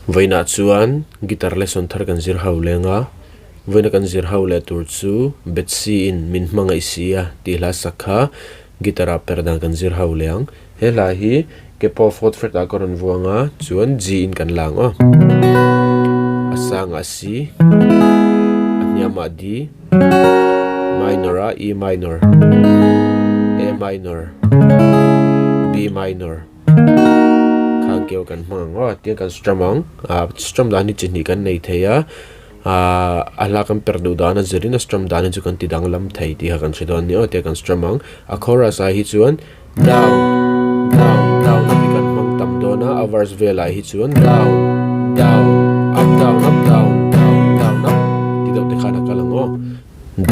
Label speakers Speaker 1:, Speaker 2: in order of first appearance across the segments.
Speaker 1: Vawiinah chuan guitar lesson thar kan zir ho leng a, vawiina kan zir ho leh tur chu Betsy in min hmangaih si a tih hla sak kha guitar ah per dan kan zir ho leh ang. He hla hi capo fourth fret ah ka rawn vuang a, chuan G in kan la ang aw. A sangah C, a hniamah D, minor a E minor, A minor, B minor. Khang keu kan hmang ang aw tiang kan strum ang ah strum dan hi chi hnih kan nei thei a ah a hla kan perh duh dan a zirin a strum dan hi chu kan ti danglam thei tih kha kan hre dawn a ni aw tiang kan strum ang a chorus ah hi chuan down down down a tih kan hmang tam dawn a a verse velah hi chuan down down up down up down down down up ti deuh te khan a kal ang aw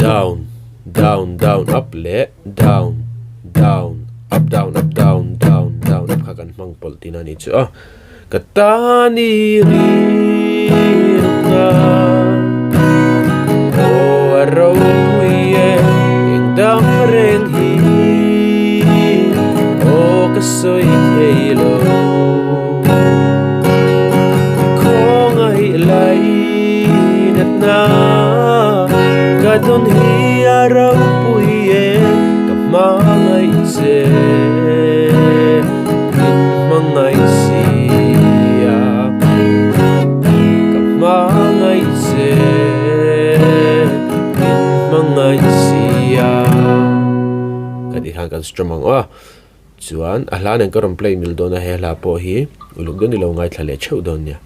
Speaker 1: down down down up leh down down. Up down up down down down up kha kan hmang pawlh tihna a nih chu a. Ka tan i rilna aw a ropui e eng dang reng hi aw ka sawi thei lo. Khawngaih lainatna ka dawn hi a ropui e ka hmangaih che min hmangaih sia ka hmangaih che min hmangaih sia ka tih khan kan strum ang aw. Chuan a hla nen ka rawn play mil dawn a he hla pawh hi uluk dawn i lo ngaithla leh theuh dawn nia.